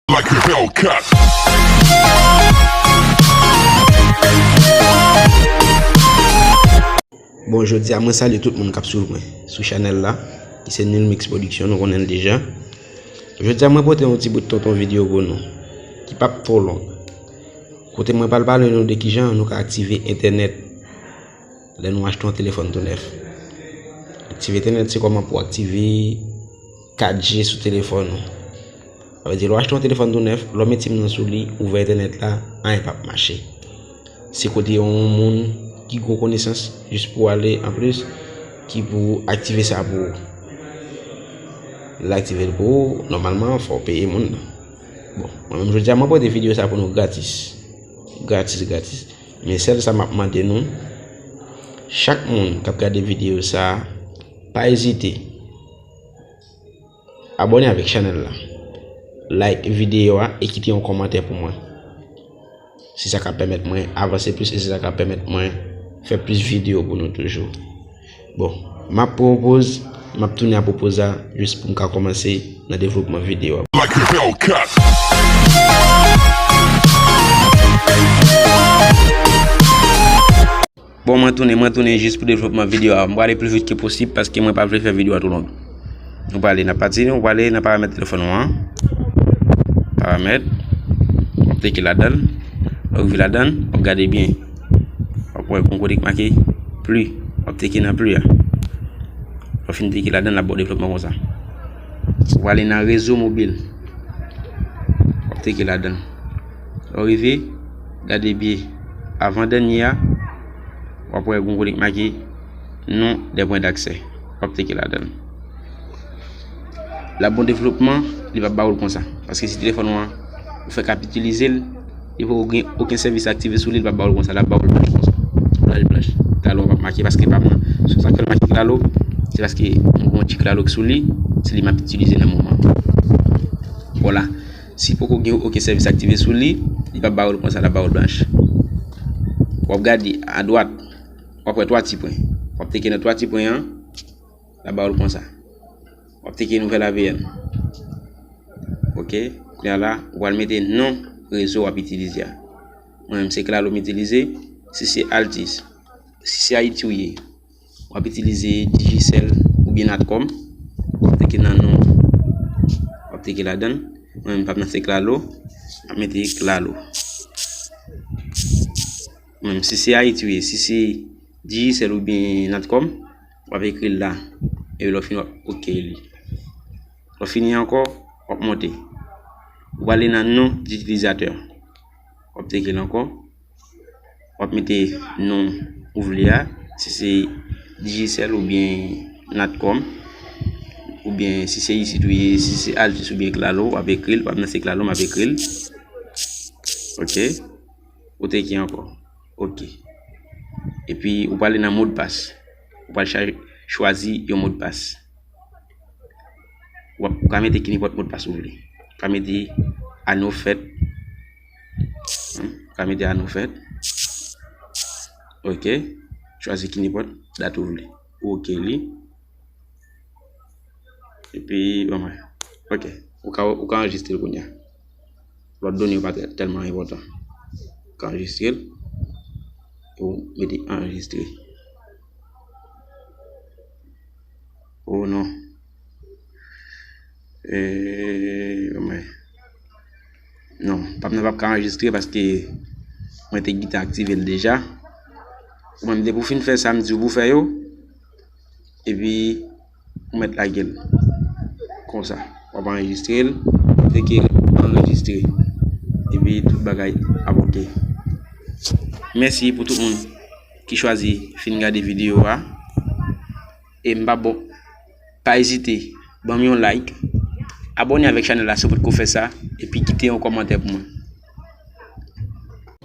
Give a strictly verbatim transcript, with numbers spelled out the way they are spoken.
Like a Hellcat. Bon, jodi a mwen salye tout moun k ap swiv mwen sou chanèl la, ki se Nil Mix Production, nou konnen l deja. Jodi a mwen pote yon ti bout tonton videyo pou nou, ki p ap twò long. Kote mwen pral pale nou de kijan nou ka aktive entènèt lè nou achte yon telefòn tou nèf. Aktive entènèt se kòman pou aktive kat G sou telefòn ou. Sa vle di, lè w achte yon telefòn tou nèf, lè w met sim nan sou li, ouvè entènèt la, anyen p ap mache. Se kote yon moun ki gen konesans, jis pou ale anplis, ki pou aktive sa pou ou. L aktive l pou ou, nòmalman, fò w peye moun nan. Bon, mwen menm jodi a, mwen pote videyo sa pou nou gratis. Gratis, gratis. Men sèl sa m ap mande nou, chak moun k ap gade videyo sa, pa ezite. Abòne avèk chanèl la. Like videyo a e kite yon kòmantè pou mwen. Se sa k ap pèmèt mwen avanse plis e se sa k ap pèmèt mwen fè plis videyo pou nou toujou. Bon, m ap pran yon poz, m ap tounen apre poz la, jis pou m ka kòmanse nan devlopman videyo a. Like a Hellcat. Bon, mwen tounen, mwen tounen jis pou devlopman videyo a. Mwen prale pli vit ke posib paske mwen pa vle fè videyo a twò long. Nou prale nan pati, nou prale nan paramèt telefòn ou an. Paramèt. W ap teke ladan l. Lè w rive ladan l, w ap gade byen. W ap wè gon kote k make pli. W ap teke nan pli a. Lè w fin teke ladan l, l ap ba w devlopman konsa. W prale nan rezo mobil. W ap teke ladan l. Lè w rive, gade byen. Avan dènye a, w ap wè gon kote k make non de pwen daksè. W ap teke ladan l. L ap ba w devlopman, li p ap ba w l konsa. Paske si telefòn ou an, ou fèk ap itilize l, li poko gen okenn sèvis aktive sou li, li p ap ba w l konsa, l ap ba w l blanch konsa. Blanch, blanch. Klalo p ap make paske pa mwen. Se sa k fè l make klalo, se paske m gen yon ti klalo k sou li, se li m ap itilize nan moman. Vwala. Si poko gen okenn sèvis aktive sou li, li p ap ba w l konsa, l ap ba w l blanch. W ap gade adwat, w ap wè twa ti pwen. W ap teke nan twa ti pwen an, l ap ba w l konsa. W ap teke nouvèl A V N. Oke, kounye a la, ou pral mete non rezo w ap itilize a. Mwen menm se Klalo m itilize, si se Altis, si se Ayiti ou ye, w ap itilize Digicel oubyen Natcom, w ap teke nan non, w ap teke ladan l. Mwen menm pa m nan se Klalo, m ap mete Klalo. Mwen menm si se Ayiti ou ye, si se Digicel oubyen Natcom, w ap ekri l la. Epi lè w fini w ap oke li. Lè w fini ankò, w ap monte. Ou prale nan non ditilizatè. W ap teke l ankò. W ap mete non ou vle a. Si se Digicel oubyen Natcom, oubyen si se isit ou ye, si se Altis oubyen Klalo, w ap ekri l. W ap nan se Klalo, m ap ekri l. Oke. Ou teke ankò. Oke. Epi ou prale nan modpas. Ou pral cha-, chwazi yon modpas. W ap, ou ka mete ki nenpòt modpas ou vle. Ou ka mete ane w fèt. Hmm, ou ka mete ane w fèt. Oke. Chwazi ki nenpòt dat ou vle. Ou oke li. Epi, ban mwen. Oke. Ou ka, ou ka anrejistre l kounye a. Lòt done yo pa tè-, tèlman enpòtan. Ou ka anrejistre l. Ou mete anrejistre. Oh non. Eh, mwen. Non, p ap nan p ap ka anrejistre paske mwen te gentan aktive l deja. Ou menm depi w fin fè sa m di w pou w fè yo, epi ou mèt lage l. Konsa, w ap anrejistre l, klike anrejistre. Epi tout bagay ap oke. Mèsi pou tout moun ki chwazi fin gade videyo a. E m pa bon, pa ezite, ban m yon like, abòne avèk chanèl la si w potko fè sa, epi kite yon kòmantè pou mwen.